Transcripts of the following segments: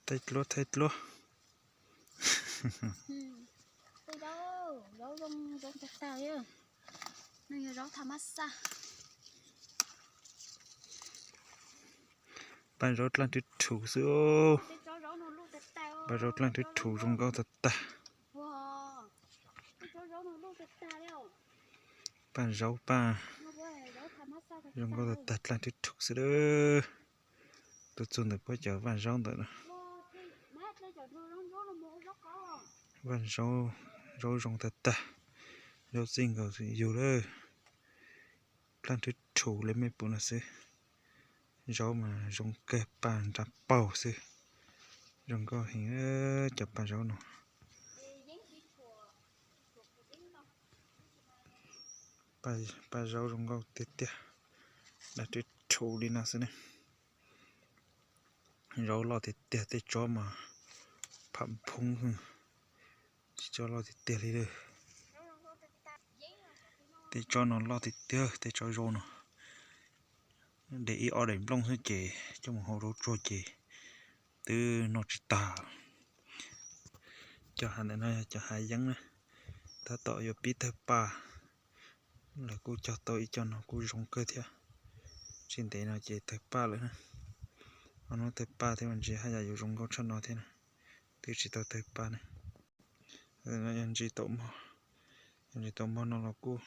Thaij dluab, thaij dluab. Paj zaub dlaaj twb rhuv xwb. Paj zaub dlaaj twb rhuv zoo nkauj tag tag. Paj zaub paj zoo nkauj tag tag, dlaaj twb rhuv xwb lawm. Tuaj txug ntawm puab cov vaj zaub ntawm no. Vaj zaub, zaub zoo tag tag, zaub txij nkaus yug lawm. Dlaaj twb rhuv le mej pum no xwb. Zaub mas zoo kawg, paj nrag paug xwb. Zoo nkauj heev cov paj zaub no. Paj zaub zoo nkauj tiag tiag, dlaaj twb rhuv li no xwb ne. Zaub loj tiag tiag, tej tsob mas pham phoob, tej tsob loj tiag tiag li lawm. Tej tsob no loj tiag tiag, tej tsob zaub no. De ib ob daim nplooj xwb ces coj mus hau zaub tsuag ces twb noj tsis tag. Cov hav ntawm no yog cov hav yeeb na, tab tom yuav pib tawg paj. Lawv kuj cog tau ib co no kuj zoo kawg thiab. Tsis ntev no ces tawg paj lawm na. Ob hnub tawg paj thiab mas ntsis haj yam yuav zoo nkauj tshaj no thiab na. Twb tsis tau tawg paj ne. Yog ntsis taum mog, yog ntsis taum mog no los kuj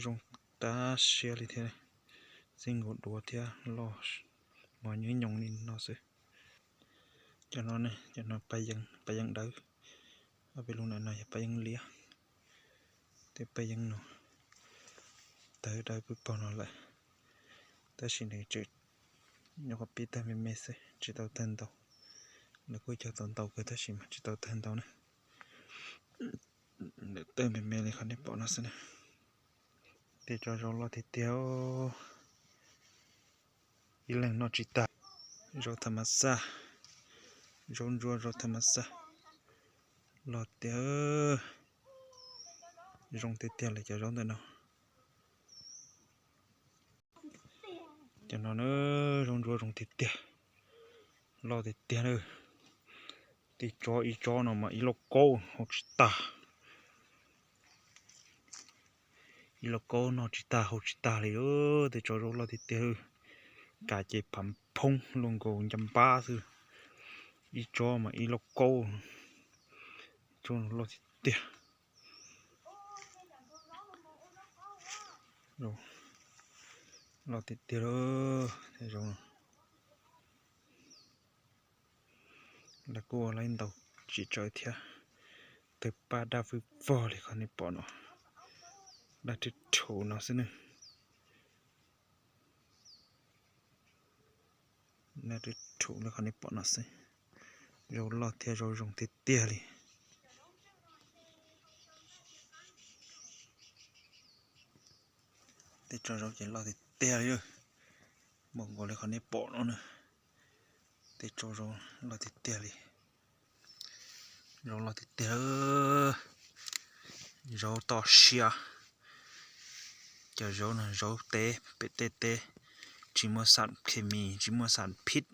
zoo tag siab li thiab. Txij nkaus duav thiab loj mos nyob nyoos li no xwb. Cov no ne, cov no paj yeeb, paj yeeb dawb. Ob peb lub ntawm no yog paj yeeb liab. Tej paj yeeb no tawg dawb pwg paug no lawm, tab sis nws tseem nyob qhov pib tawg me me xwb, tsis tau tawg ntau. Lawv kuj cog tau ntau kawg tab sis mas tsis tau tawg ntau na. Lawv tawg me me li qhov nej pom no xwb na. Tej tsob zaub loj tiag tiag, ib leeg noj tsis tag. Zaub tham mas xaj, zaub ntsuab zaub tham mas xaj, loj tiag. Zoo tiag tiag li cov zaub ntawm no. Cov no na, zaub ntsuab zoo tiag tiag, loj tiag tiag na. Tej tsob ib tsob no mas ib lauj kaub hau tsis tag. Ib lauj kaub noj tsis tag haus tsis tag li. Tej tsob zaub loj tiag tiag, kav ces phav phoob luaj nkaus ncaj npab xwb. Ib tsob mas ib lauj kaub, tsob loj tiag tiag. Loj tiag tiag lawm. Lawv kuj ua laib ntau tsis tsawg thiab. Tawg paj daj vwg vog li qhov nej pom no, daj rhwv rhuv no xwb ne. Daj rhwv rhuv li qhov nej pom no xwb. Zaub loj thiab zaub zoo tiag tiag li. Tej tsob zaub ces loj tiag tiag li, npaum nkaus li qhov nej pom no na. Tej tsob zaub loj tiag tiag li. Zaub loj tiag tiag, zaub toj siab. Cov zaub no zaub teb pem tej teb, tsis muaj xam khes mis, tsis muaj xam phij,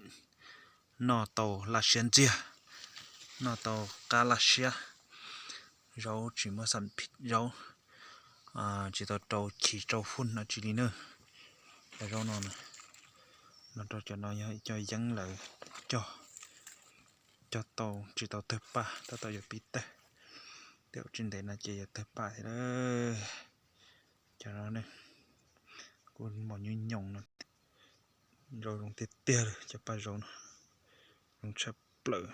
noj tau laj siab ntxiag, noj tau qab laj siab. Zaub tsis muaj xam phij, zaub tsis tau rau chim rau fwj no tsis li na. Cov zaub no, no rau cov no yog ib co yeeb lawv cog, cog tau tsis tau tawg paj tab tom yuav pib tawg. Tej tsis ntev no ces yuav tawg paj thiab lawm. Cov no ne, kuj npaum nyob nyoos no. Zaub zoo tiag tiag li, cov paj zaub no zoo tshaj plaws.